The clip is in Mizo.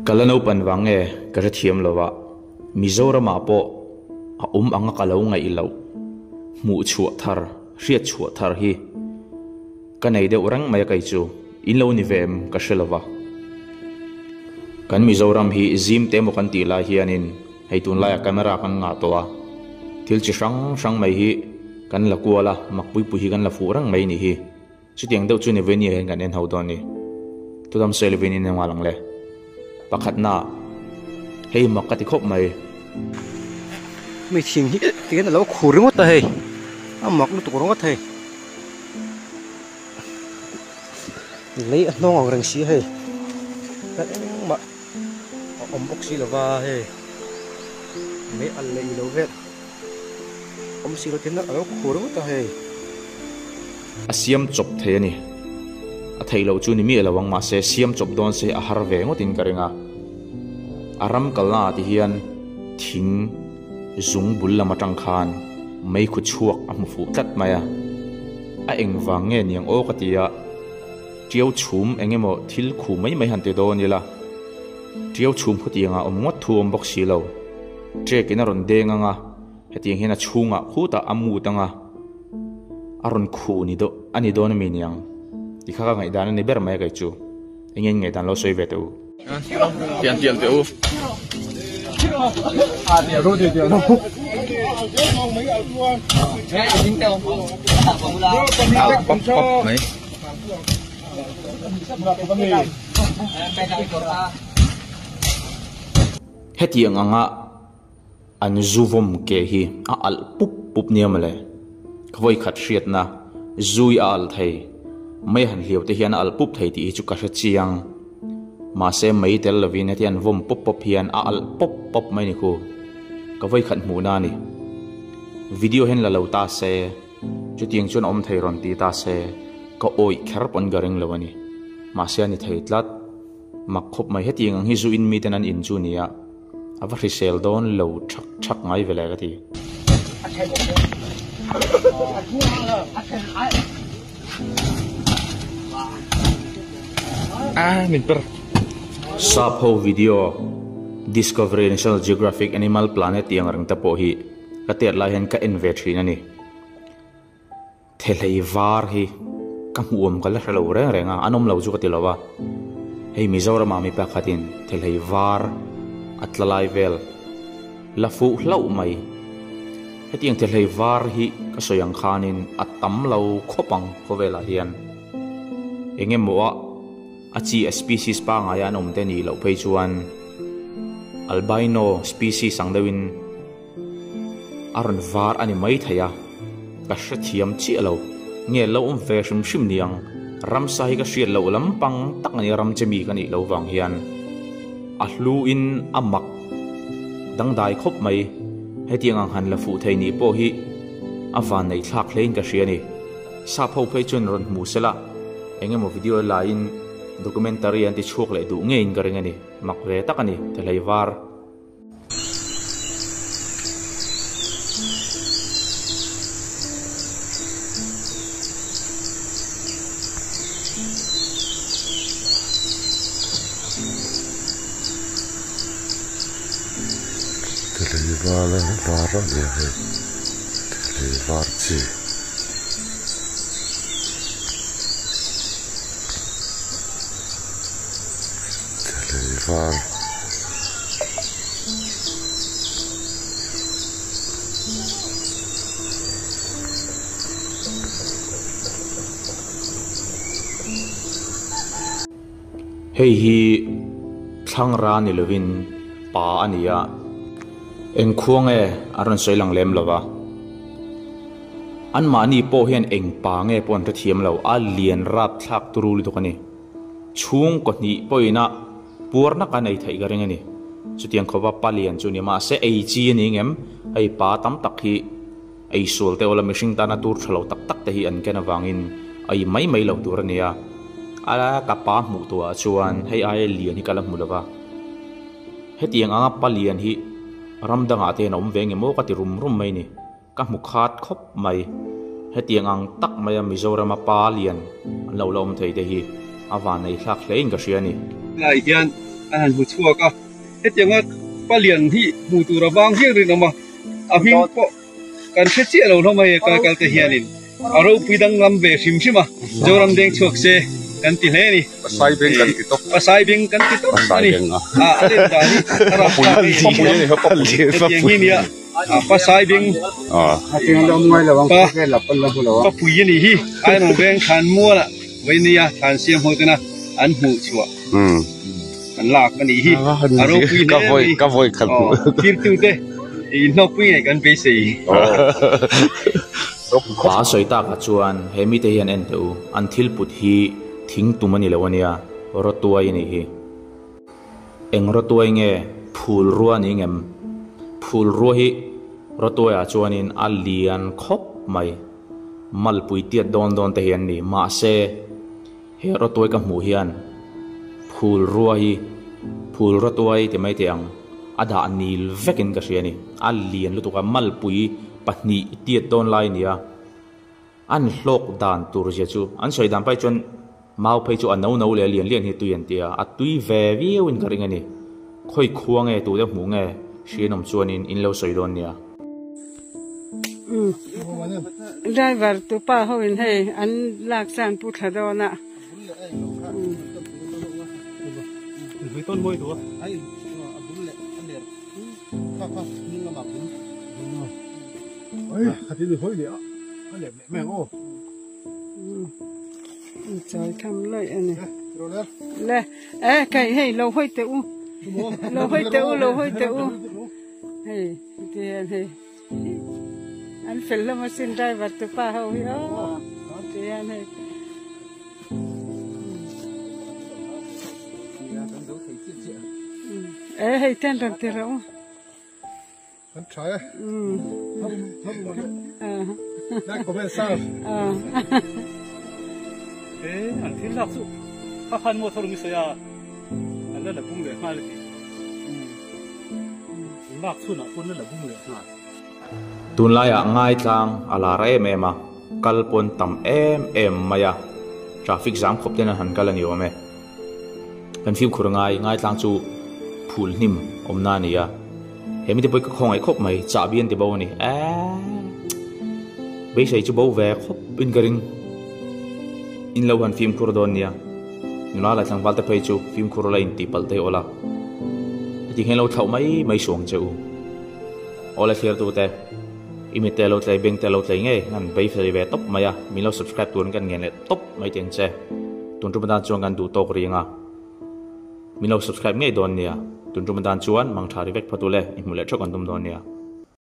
Ka la naupan vang nge ka hrethiam lo a, Mizoramah pawh a awm anga ka lo ngaih loh hmuh chhuah thar, hriat chhuah thar hi ka nei deuh reng mai a kei chu in lo ni ve em ka hre lo va. Kan Mizoram hi zim te emaw kan tih lai hianin hei tunlaiah camera kan ngah tawh a, thil chi hrang hrang mai hi kan la kual a, mak pui pui hi kan la fuh reng mai ni hi. Chutiang deuh chu ni ve nia hian kan en ho dawn ni. Tudam sawi lovin in engngal ang le. Pakhatna, hei mak ka ti khawp mai. Mi thing hi tihian a lo khur ringawt a hei, a mak lutuk ringawt hei. Lei a hnawng ang reng si a hei, kan engmah a awm bawk si lova hei, mei al leh ilo vel. Awm si lo tin a lo khur ringawt a hei. A siam chawp thei a ni. A theih loh chu ni miah lo ang mahse siam chawp dawn se a har ve ngawtin ka ring a. A ram kalna ah ti hian thing zung bul lam atang khan meikhu chhuak a hmu fuh tlat mai a. A engvang nge niang aw ka ti a, tiau chhum eng emaw thil khu mai mai han ti dawn ila, tiau chhum khutiang ah awm ngawt thu awm bawk si lo. Trek in a rawn deng ang a, hetiang hian a chhungah khutah a mut ang a, a rawn khuh ni deuh a ni dawn a mi niang ti kha ka ngaihdan a ni ber mai a kei chu. Eng nge ngaihdan lo sawi ve teh u. Tian tial teh u. Al pop pop mai. Hetiang anga an zu vawm ke hi a alh pup pup nia mawle. Ka vawi khat hriatna zui a alh thei, mei han hliau te hian a alh pup thei tih hi chu ka hre chiang. Mahse mei tel lovin heti an vawm pawp pawp hian a alh pawp pawp mai ni khu. Ka vawi khat hmuhna a ni. Video hian la lo ta se, chutiang chuan awm thei rawn ti ta se, ka awih kher pawn ka ring lo a ni. Mahse a ni thei tlat. Mak khawp mai hetiang ang hi zu in miten an in chu nia, a va hrisel dawn lo thak thak ngai ve le ka ti. Sap ho video Discovery National Geographic Animal Planet tih ang reng te pawh hi ka tet lai hian ka en ve thin a ni. Thehlei var hi ka hmuh awm ka la hre lo reng reng a, an awm lo chu ka ti lo a. Hei Mizoramah mi pakhatin thehlei var a tla lai vel la fuh hlauh mai. Hetiang thehlei var hi ka sawi ang khanin a tam lo khawp ang khawvelah hian. Eng emaw a a chi a species pangaia an awm te nih loh phei chuan albino species ang deuhin A rawn var a ni mai thei a, ka hrethiam chiah lo. Nge lo awm ve hrim hrim ni ang, ramsa hi ka hriat loh lampang tak a ni ram che mi ka nih loh vang hian a hlu in a mak dangdai khawp mai. Hetiang ang han la fuh thei nih pawh hi a van nei thlak hle in ka hria a ni. Sap ho phei chuan rawn hmu sela eng emaw video la in documentary an ti chhuak leh duh ngeiin ka ring a ni. Mak ve tak a ni, Thehlei var. Thelei var a var a nia hei thelei var chi. Thelei var. Hei hi thlangra ni lovin pa a ni a, eng khua nge a rawn sawi lang lem lova. Anmahni pawh hian eng pa nge pawh an hrethiam lo, a lian rapthlak turu lutuk a ni. Chhungkaw hnih pawhin a puarna kan ei theih ka ring a ni. Chutiang khawpa pa lian chu a ni. Mahse ei chi a ni ngem? Hei pa tam tak hi ei sual te awla mihring tana tur tha lo tak tak te hi an ken avangin ei mai mai lo tur a ni a. A ka pa hmuh tuah chuan hei aia lian hi ka la hmu lo va. Hetiang anga pa lian hi ram dangah te hian a awm ve nge maw ka ti rum rum mai a ni. Ka hmu khat khawp mai. Hetiang ang tak maia Mizorama pa lian an lo la awm thei te hi a van nei thlak hle in ka hria a ni. Tlai hian an han hmu chhuak a. Hetianga palian hi hmuh tur a vang viau rinawm a, a hming pawh kan hre chiah lo hlawm a hei kal kal te hianin a ropui danglam ve hrim hrim a, Zoram deng chhuak se kan ti hle a ni. Pasai beng kan ti tawp. Pasai beng kan ti tawp a ni. A a len dan hi a ram thlak a ni. Hetiang hi nia Pasai beng pa papui a nih hi Ainawn veng thlan mualah Vainia thlan siam ho tena an hmuh chhuah an lak a nih hi a ropui hle a ni. Thirtute inhlawkpui ngei kan beisei. Pa sawi takah chuan he mite hian en teh u, an thil put hi thing tum a ni lo a nia, rawtuai a nih hi. Eng rawtuai nge phul rua ni ngem? Phul rua hi rawtuaiah chuanin a lian khawp mai. Malpui tiat dawn dawn te hi an ni. Mahse, he rawtuai ka hmuh hian phul rua hi phul rawtuai ti mai teh ang, a dah nil vekin ka hria a ni. A lian lutuk a, malpui pahnih tiat dawn lai a ni a. An hlawk dan tur zia chu an sawi dan phei chuan mau phei chu a no no leh a lian lian hi tui an ti a, a tui ve viau in ka ring a ni. Khawi khua nge tu deuh hmuh nge hrianawm chuanin in lo sawi dawn nia. Driver tu pa ho in hei an lak san pu thla dawn a. Chawi tham lawih a ni. Le e kai hei lo hawi teh u lo hawi teh u lo hawi teh u hei ti hian hei an fel hlawm asin driver te pa ho hi aw ti hian hei. E hei ten rawn ti rawh u. Kan tha e. Like comment share. E an thil lak chu kha khan maw thar mi sawi a an la la bung leh nghal a ti. Lak chhunah pawn la la bung leh nghal. Tunlaiah ngaitlang a lar em em a, kal pawn tam em em mai a, traffic zam khawp ten an han kal a ni awm e. Kan fimkhur ngai ngaitlang chu phul hnim awmna a ni a, he mite pawh hi ka khawngaih khawp mai, chahbi an ti bo a ni. Eeee beisei chu bo ve khawp in ka ring, in lo han fimkhur dawn nia, nula leh tlangval te phei chu fimkhur la intih palh thei awl a, heti hian lo thlauh mai mai suang che u. Aw le thlir tute, i mit te lo tlei beng te lo tlei ngei ngan beisei ve tawp mai a, min lo subscribe turin kan ngen leh tawp mai teng che. Tun tum atan chuan kan duh tawk ring a, min lo subscribe ngei dawn nia. Tun tum atan chuan mang tha ri vek phawt ule, i hmuh leh theuh kan tum dawn nia.